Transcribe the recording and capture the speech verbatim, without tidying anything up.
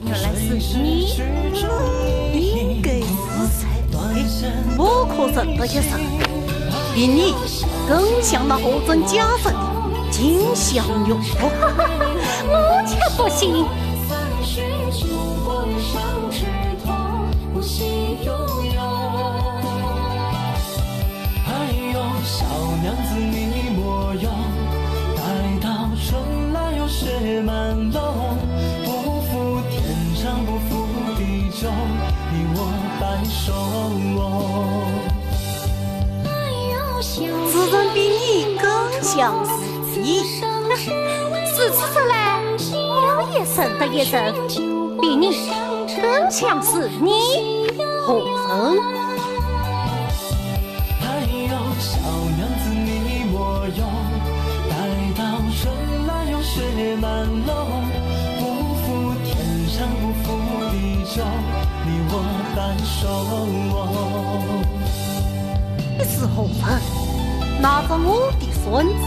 原来是你，应该是谁？不可认得一人，比你更像那何曾家人的金镶玉。我才不信！哎呦，小娘子你莫忧，待到春来又雪满楼，不负天长不负地久，你我白首。此人比你更像是你。如此说来，我也认得一人，比你更像是你，何曾？ 哎呦，小娘子你莫忧，待到春来又雪满楼，不负天长不负地久，你我白首。你是何人？拿着我的孙子，